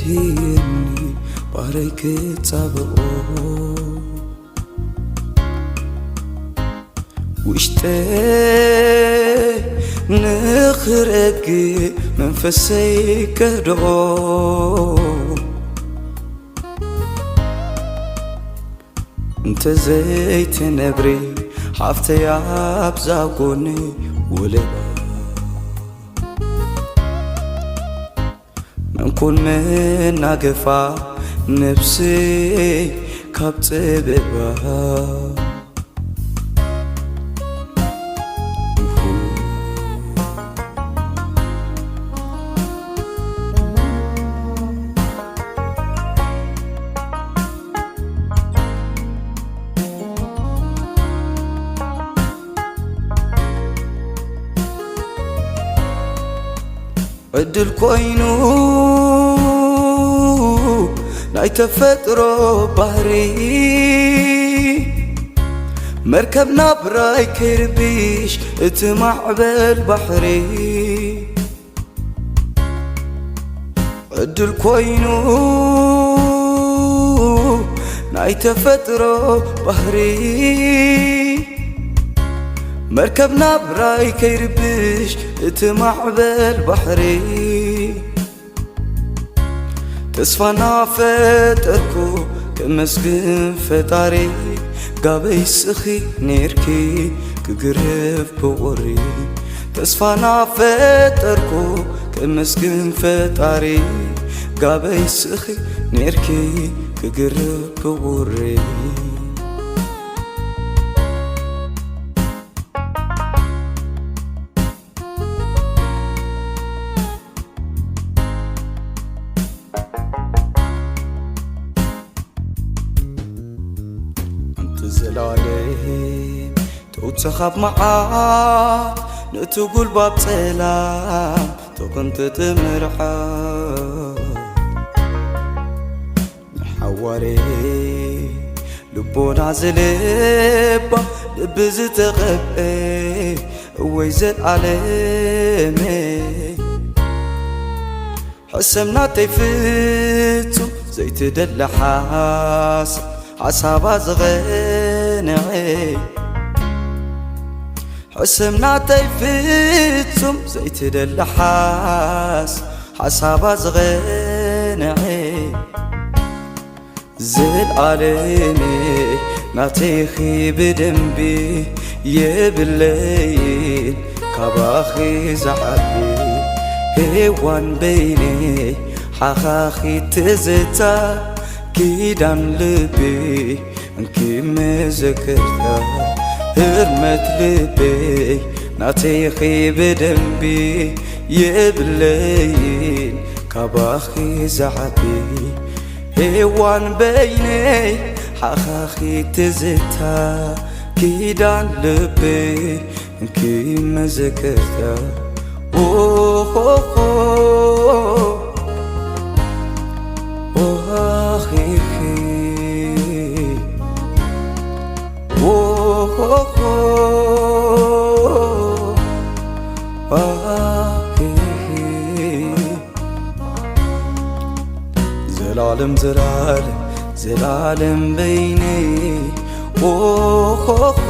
ይኒ ባረይ ክጻብኦ ውሽጠይ ንኽረግ መንፈሰይ ከህድኦ እንተዘይትነብሪ ሓፍተይ ኣብዛ ጎኒ ወለባ መንኮን መናገፋ ነብሲ ካብ ጽበባ ዕድል ኮይኑ ናይ ተፈጥሮ ባህሪ መርከብ ናብራይ ከይርብሽ እቲ ማዕበል ባሕሪ ዕድል ኮይኑ ናይ ተፈጥሮ ባህሪ መርከብ ናብራይ ከይርብሽ እቲ ማዕበል ባሕሪ ተስፋ ናፈጠርኩ ከመስግን ፈጣሪ ጋበይ ስኺ ኔርኪ ክግርፍ ብቑሪ ተስፋ ናፈጠርኩ ከመስግን ፈጣሪ ጋበይ ስኺ ኔርኪ ክግርፍ ብቑሪ ኣንቲ ዘላለም ተውፅኻብ መዓት ነቲ ጉልባብ ፀላም ተቕንጥጥ ምርዓት ንሓዋሬ ልቦና ዝልባ ልቢ ዝተቐብአ እወይ ዘላለመይ ሕሰም ናተይ ፍጹም ዘይትደሊ ሓሳብ ሓሳባ ዝቐንዐ ሕሰም ናተይ ፍጹም ዘይትደሊ ሓሳብ ሓሳባ ዝቐንዐ ዘልኣለመይ ናተይኺ ብደንቢ የብለይን ካባኺ ዝዓቢ ሄዋን በይነይ ሓኻኺ ትዝታ ኪዳን ልቢ እንኪ መዘከርታ ህርመት ልበይ ናተይኺ ብደንቢ የብለይን ካባኺ ዝዓቢ ሄዋን በይነይ ሓኻኺ ትዝታ ኪዳን ልበይ እንኪ መዘከርታ ኦሆሆ ኦሃኺኺ ኦሆሆ ኣኺኺ ዘላለም ዘላለም ዘላለም በይነይ ኦሆሆ